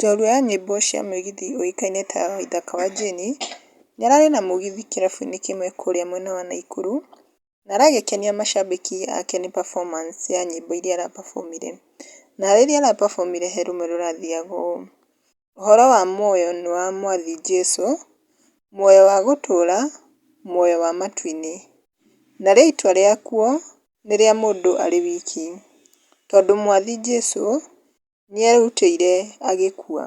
Njorua ya nyĩmbo cia mũgithi ũĩkaine ta Waithaka wa Jane, nĩararĩ na mũgithi kĩrabu-inĩ kĩmwe kũrĩa mwena wa Naikuru, na aragĩkenia macambĩki ake nĩ performance ya nyĩmbo iria ara perform ire. Na rĩrĩa ara perform ire he rũmwe rũrathiaga ũũ: Ũhoro wa muoyo nĩ wa mwathi Jesũ, muoyo wa gũtũũra, muoyo wa matu-inĩ. Narĩo itua rĩakuo nĩ rĩa mũndũ arĩ wiki, tondũ mwathi Jesũ nĩerutĩire agĩkua.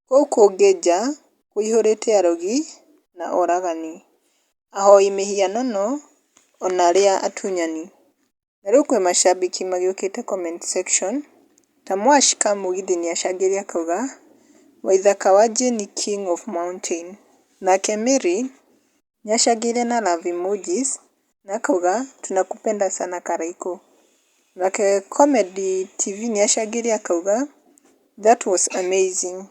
Kũu kũngĩ nja kũihũrĩte arogi na oragani, ahoi mĩhianano ona arĩa atunyani. Na rĩu kwĩ macambĩki magĩũkĩte comment section ta Mwash Kamũgithi nĩacangĩire akauga, Waithaka wa Jane king of mountain. Nake Mary nĩacangĩire na love emojis na akauga tunakupenda sana Karaikũ. Nake Comedy TV nĩacangĩire akauga that was amazing.